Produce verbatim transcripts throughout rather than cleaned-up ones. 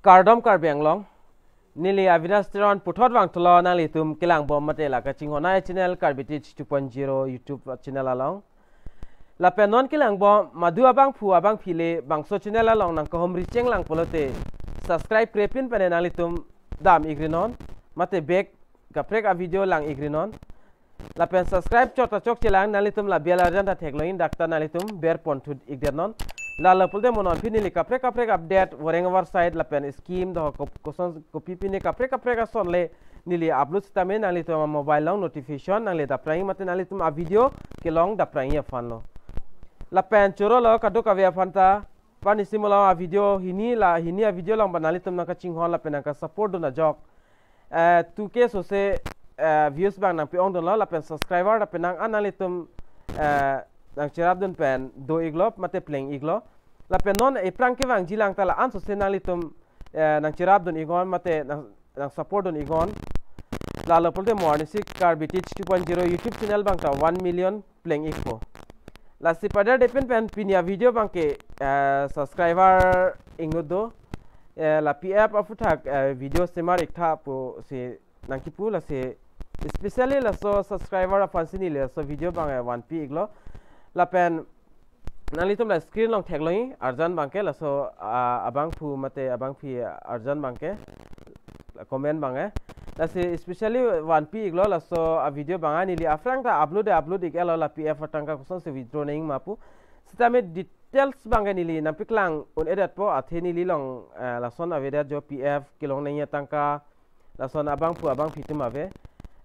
Kardom Karbi Anglong. Neli Avinash Teron puthot vangthulo nanglitum kelangbom mate la kachinghon ai channel Karbi Teach two point zero YouTube channel along. Lapen non kelangbom madu abangphu abangphi le bangso channel along nangkahumri chenglang pulote subscribe krepin pen nanglitum dam-ikrinon mate bek kaprek a-video lang-ikrinon. Lapen subscribe chot ta chokchelang, nanglitum la bell arjan ta theklongji, dak ta nanglitum ber ponthut-ikdetnon. Lalo pulote mo non aphi neli kaprek kaprek update, whatever side lapen scheme do kop-, koson kopi pine kaprek kaprek ason le neli upload sitame nanglitum mobile along notification nangle daprangji mate nanglitum a-video kelong daprangji aphanlo. Lapen chorolo kadokave aphan ta, pini isi mo along a-video hini la hini a-video along ba nanglitum nangkachinghon lapen nangka-support dun ajok, eh, two K sose, eh, views bang nangpi-ongdunlo lapen subscriber lapen nang an nanglitum, eh, nangcherapdun pen do-iklo mate pleng-iklo. Lapen non ephrang kevangjilang ta la-an sose nanglitum, eh, nangcherapdun-iknon mate nang, nang-support dun-iknon. Lalo pulote mo arnisi Karbi Teach two point zero YouTube channel bang ta one million pleng-ikpo. Lasi padar depin pen pini a-video bangke, eh, subscriber ingnut do, eh, la P F aphuthak, eh, video semar-iktha pusi nangkipu, lasi especially laso subscriber aphansi neli laso video bang, eh, vanpi-iklo. Lapen nanglitum la screen along theklongji arjan bangke laso, ah, abangphu mate abangphi arjan bangke comment bang, eh. Lasi especially vanpi-iklo laso a-video bang, ah, neli aphrang ta upload upload-ik-etlo la P F atangka kosonsi withdraw nangji ma pu. Sitame details bangke neli nangpaklang un-edetpo, athe neli along, eh, lason avedet jo P F kelong nangji atangka, lason abangphu abangphi atum ave.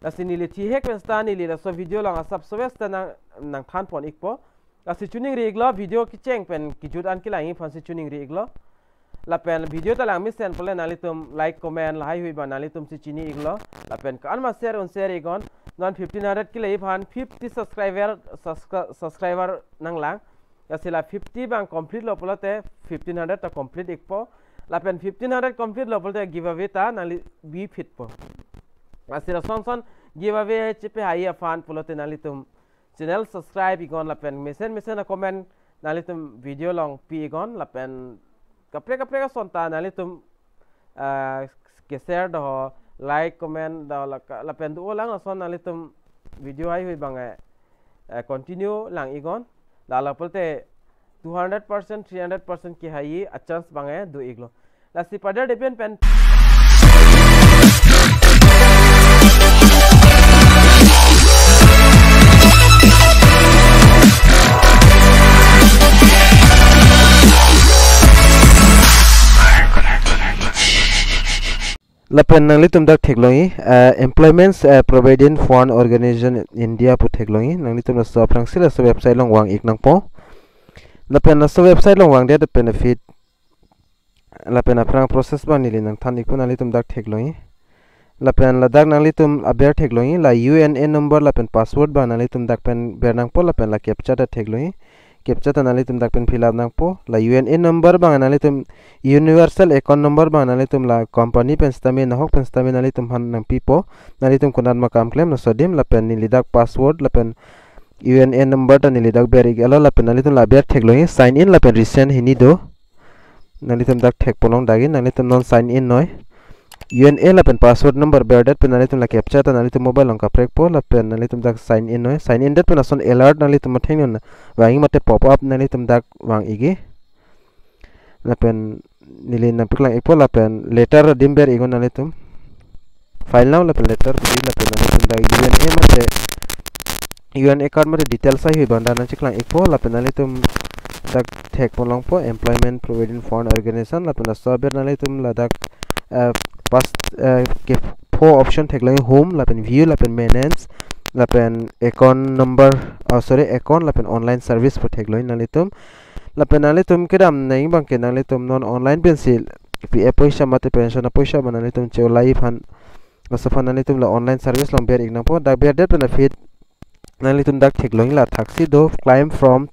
Lasi neli thihek pen seta neli laso video along asap sowes ta nang, nangthan pon-ikpo. Lasi choningri-iklo, video kecheng pen kejut an kelangji aphansi choningri-iklo. Lapen video ta lang mesen pule nanglitum like, comment lahai hui ba nanglitumsi chini-iklo. Lapen ko-an ma share un share-iknon. Non fifteen hundred keleji aphan fifty subscriber, subscri-, subscriber nanglang. Lasi la fifty bang complete lo pulote fifteen hundred ta complete-ikpo. Lapen fifteen hundred complete lo pulote giveaway ta nangli biphitpo. Lasi lason son giveaway chepahaiji aphan pulote nanglitum channel subscribe-iknon lapen mesen mesen a-comment nanglitum video along pi-iknon lapen kaprek kaprek ason ta nanglitum, ah, ke-share do, like, comment do, laka-, lapen do-olang ason nanglitum video hai hui bang, eh, eh, continue lang-iknon. Lalo pulote two hundred percent, three hundred percent kehaiji a-chance bang, eh, do-iklo. Lasi padar depin pen. Lapen nanglitum dak theklongji, eh, Employments, eh, Provident Fund Organization India pu theklongji. Nanglitum laso aphrangsi laso website along vang-ik nangpo. Lapen laso website along vangdet pen aphi lapen aphrang process bang neli nangthan-ikpo, nanglitum dak theklongji. Lapen ladak nanglitum aber theklongji, la U N A number lapen password bang nanglitum dak pen ber nangpo lapen la captcha ta theklongji. Captcha ta nanglitum dak pen fill up nangpo. La U N A number bang nanglitum universal account number bang nanglitum la company pen sitame nahok pen sitame nanglitum aphan nangpipo. Nanglitum konat ma kam klem laso adim lapen neli dak password lapen U N A number ta neli dak ber-ik-etlo lapen nanglitum la aber theklongji, sign in lapen resend hini do. Nanglitum dak thekponlong dagi, nanglitum non sign in noi. U N A lapen password number berdet pen nanglitum la captcha ta nanglitum mobile along kaprekpo lapen nanglitum dak sign in noi. Sign in det pen ason alert nanglitum athengno vangji mate pop up nanglitum dak vang-ikji. Lapen neli nangpaklang-ikpo lapen letter adim ber-iknon nanglitum. File now lapen letter pu di lapen nanglitum dak U N A mate U N A card mate details hai hui bang dak nangcheklang-ikpo lapen nanglitum dak thekponlongpo Employment Provident Fund Organization lapen laso aber nanglitum ladak, eh, pas, eh, kepho option theklongji, home lapen view lapen manage lapen account number, oh, sorry, account lapen online service pu theklongji nanglitum. Lapen nanglitum kedam nangji bangke nanglitum non online pensi P F poisa mate pension apoisa ma nanglitum che-olai aphan, laso aphan nanglitum la online service along ber-ik nangpo. Dak berdet pen aphi nanglitum dak theklongji, la thaksi do claim from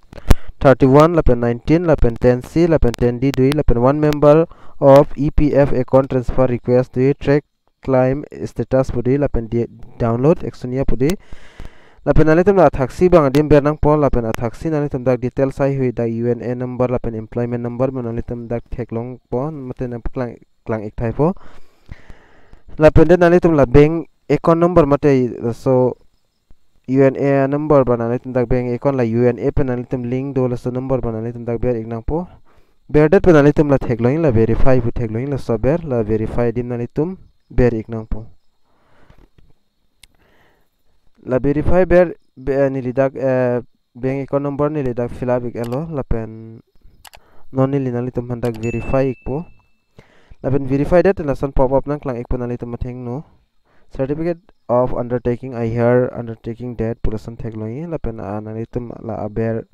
thirty-one lapen nineteen lapen ten C lapen ten D do-ik lapen one member of E P F account transfer request do-ik, track claim status pu do-ik lapen di-, download action ya pu do-ik. Lapen nanglitum la thaksi bang adim ber nangpo lapen athaksi nanglitum dak details hai hui dak U N A number lapen employment number ma nanglitum dak theklongpo mate nangpaklang, klang ik thaipo. Lapen det nanglitum la bank account number mate laso U N A number ba nanglitum dak bank account la U N A pen nanglitum link do laso number ba nanglitum dak ber ik nangpo. Ber det pen nanglitum la theklongji la verify pu theklongji, laso aber la verify adim nanglitum ber ik nangpo. La verify ber, be, neli dak, eh, bank account number neli dak fill up ik-etlo lapen non neli nanglitum aphan dak verify ikpo. Lapen verify det lason pop up nangklang ikpo, nanglitum athengno. Certificate of undertaking, I hereby undertaking that pu lason theklongji lapen, ah, nanglitum la aber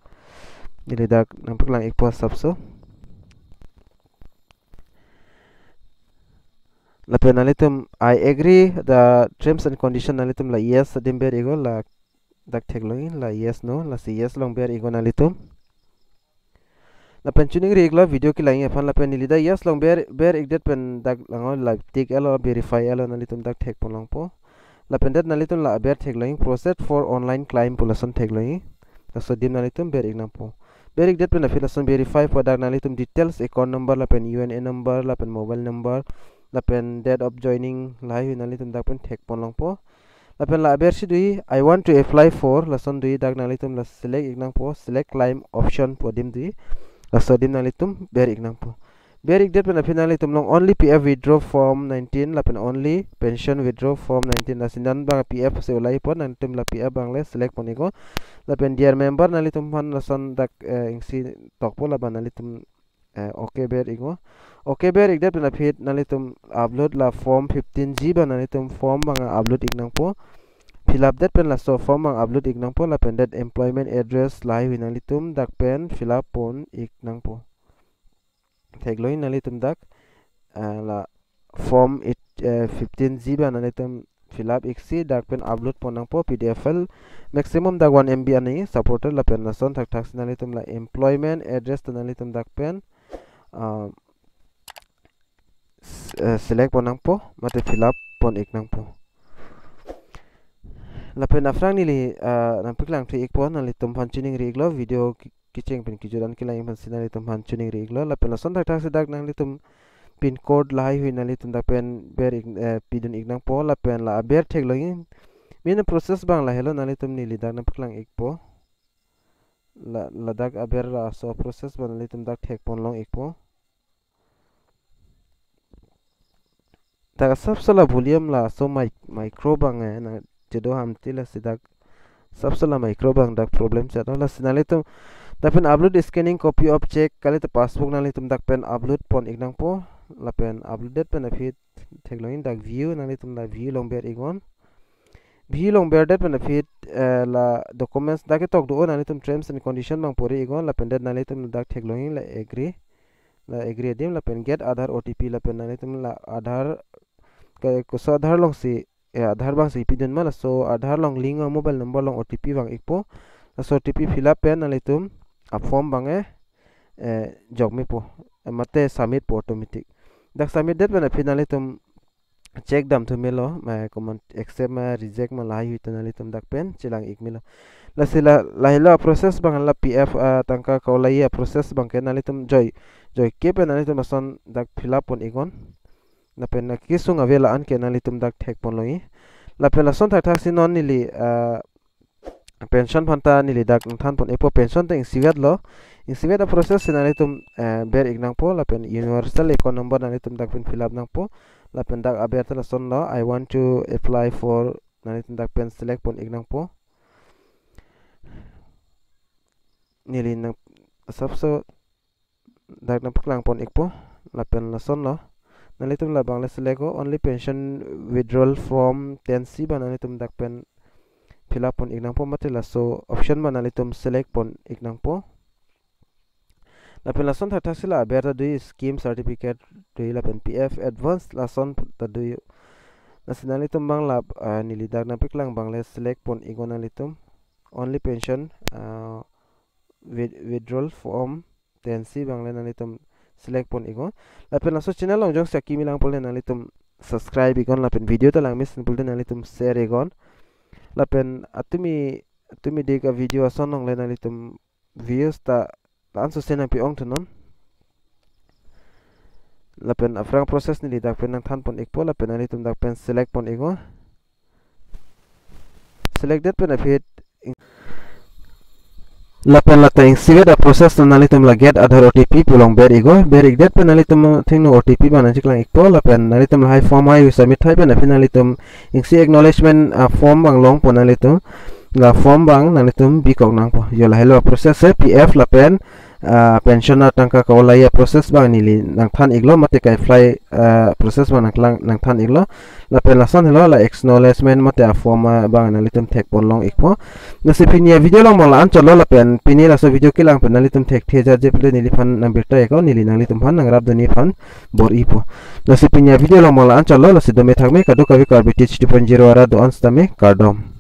neli dak nangpaklang ikpo asapso. Lapen nanglitum I agree the terms and condition, nanglitum la yes adim ber iknon, la dak theklongji la yes no, lasi yes along ber iknon nanglitum. Lapen choningri iklo video kelangji aphan, lapen neli dak yes along ber, ber ik det pen dak langnon la tick etlo, verify etlo, nanglitum dak thekpon longpo. Lapen det nanglitum la aber theklongji, proceed for online claim pu lason theklongji. Laso adim nanglitum ber ik nangpo. Ber ik det pen aphi lason verify pu dak nanglitum details, account number lapen U N A number lapen mobile number lapen date of joining lahai hui nanglitum dak pen thekpon longpo. Lapen la aber si doji, I want to apply for, lason doji, dak nanglitum la select ik nangpo, select claim option pu adim doji. Laso adim nanglitum ber ik nangpo. Ber ik det pen aphi nanglitum along only P F withdraw form nineteen lapen only pension withdraw form nineteen, lasi non abang P F si ulai pon, nanglitum la P F abang le select pon iknon. Lapen dear member, nanglitum aphan lason dak, eh, isi tokpo, labang nanglitum, eh, okay ber iknon. Okay ber ik det pen aphi nanglitum upload la form fifteen G abang, nanglitum form abang upload ik nangpo. Fill up det pen laso form abang upload ik nangpo, lapen det employment address lahai hui nanglitum dak pen fill up pon ik nangpo. Theklongji nanglitum dak, eh, la form it, eh, fifteen G abang nanglitum fill up iksi dak pen upload pon nangpo, P D F file maximum dak one M B an nangji supported. Lapen lason thakthak si nanglitum la employment address ta nanglitum dak pen, ah, s-, eh, select pon nangpo mate fill up pon ik nangpo. Lapen aphrang neli, ah, nangpaklang thu ikpo, nanglitum aphan choningri iklo, video ki-, kecheng pen kejut an kelang aphan si nanglitum aphan choningri iklo. Lapen lason thakthak si dak nanglitum pin code lahai hui nanglitum dak pen ber ik, eh, pidun ik nangpo, lapen la aber theklongji. Main process abang lahelo, nanglitum neli dak nangpaklang ikpo. La, ladak aber laso process abang nanglitum dak thekpon long ikpo. Dak asapso la volume laso mic, micro abang, eh, nangchedo ham ti, lasi dak asapso la micro abang dak problem chetlo, lasi nanglitum dak pen upload scanning copy of cheque kalite passbook nanglitum dak pen upload pon ik nangpo. Lapen upload det pen aphi theklongji dak view, nanglitum la view along ber iknon. View along ber det pen aphi, eh, la documents dak ketok do, nanglitum terms and condition abang pori iknon, lapen det nanglitum dak theklongji la agree. La agree adim lapen get Aadhaar O T P, lapen nanglitum la Aadhaar ke, koso Aadhaar along si, eh, Aadhaar abang si pidun ma, laso Aadhaar along link a mobile number along O T P vang ikpo. Laso O T P fill up pen nanglitum a form abang, eh, eh, jok mepo, eh, mate submit po automatic. Dak submit det pen aphi nanglitum check dam thu melo, ma comment accept ma reject ma lahai hui ta nanglitum dak pen chelang ik melo. Lasi la, lahelo process abang, la P F, ah, tangka kaulai a process abang ke nanglitum joi, joi ke pen nanglitum lason dak fill up pon iknon. Lapen la kesung ave la-an ke nanglitum dak thekpon longji. Lapen lason thakthak si non neli, ah, pension aphan ta neli dak nangthan pon ikpo, pension ta ingsivet lo. Ingsivet a process si nanglitum, eh, ber ik nangpo, lapen universal account number nanglitum dak pen fill up nangpo. Lapen dak aber ta lason lo, I want to apply for, nanglitum dak pen select pon ik nangpo. Neli nang asapso dak nangpaklang pon ikpo, lapen lason lo. Nanglitum labang le select o, only pension withdrawal form ten C abang nanglitum dak pen fill up pon ik nangpo, mate laso option abang nanglitum select pon ik nangpo. Lapen lason thakthak si la aber ta doji, scheme certificate doji, lapen P F advance lason ta doji. Lasi nanglitum abang la, ah, neli dak nangpaklang abang le select pon iknon nanglitum. Only pension, ah, with-, withdrawal form ten C abang le nanglitum select pon iknon. Lapen laso channel along jongsi akimi lang pulote nanglitum subscribe iknon, lapen video ta langmesen pulote nanglitum share iknon. Lapen atumi, atumi dik a video ason along le nanglitum views ta la-anso si nangpi-ong thunon. Lapen aphrang process neli dak pen nangthan pon ikpo, lapen nanglitum dak pen select pon ikpo. Select det pen aphi lapen lata ingsivet a-process na nanglitum la get Aadhaar O T P pu along ber ikpo. Ber ik det pen nanglitum thengno O T P abang nangcheklang ikpo, lapen nanglitum lahai form hai submit hai pen aphi nanglitum ingsi acknowledgement a-form abang longpo nanglitum. La form abang nanglitum bikok nangpo. Jo, lahelo process si P F lapen ah, pension atangka ka-olai a-process abang neli nangthan iklo, mate ka-apply, ah, process abang nangklang nangthan iklo. Lapen lason helo la acknowledgement mate a-form, ah, abang nanglitum thek pon long ikpo. Lasi pini a-video along mo la-an chotlo, lapen pini laso video kelang pen nanglitum thekthe jarje pule neliphan nangbirta ikpo, neli nanglitumphan nangrapdunji aphan bor-ipo. Lasi pini a-video along mo la-an chotlo, lasi dome thakme, kadokave Karbi Teach two point zero arat do-an sitame, kardom.